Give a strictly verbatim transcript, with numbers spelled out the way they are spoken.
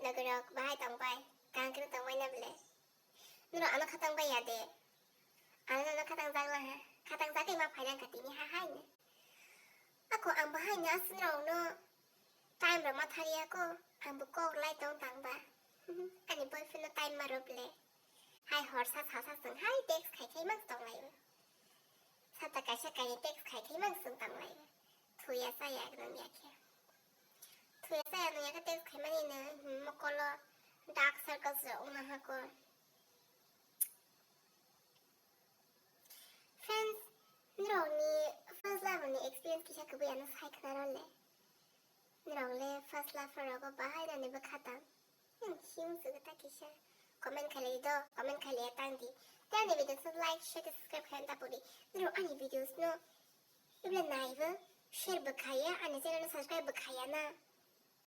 Nogorok bahai tongbai, kaham khe tongbai na bole? Norok ano khatang bai ya de. Ano ano khatang jak laha, khatang jagwi ma phaina kha tini ha hai ne. Ako ang bahai no aswk norok no time rok ma thariya ko, ang bo kok lai tong tang ba. Ani boyfriend no time ma rw bole. Hai hor sa sa sa chwng hai text khai khai mang tong lai o. Sata kaisa kaini text khai khai mang chwng tang lai o. Thuya saya nung ya khe. Thuya saya nung ya khe text khai mani no, hmm, mokolo dark circles rok wng ha ko. Friends, norokni first love ni experience kisa kubui ano sai khna rw le. Norok le first love rogo bahai nani bwkha tang. Hmm, him sugu ta kisa. Comment khailai do, comment khailai tang di. Te ani videos no like, share, subscribe khaina ta puri. Norok ani videos no ibla naibo share bwkhaya, ani channel no subscribe bwkhaya na.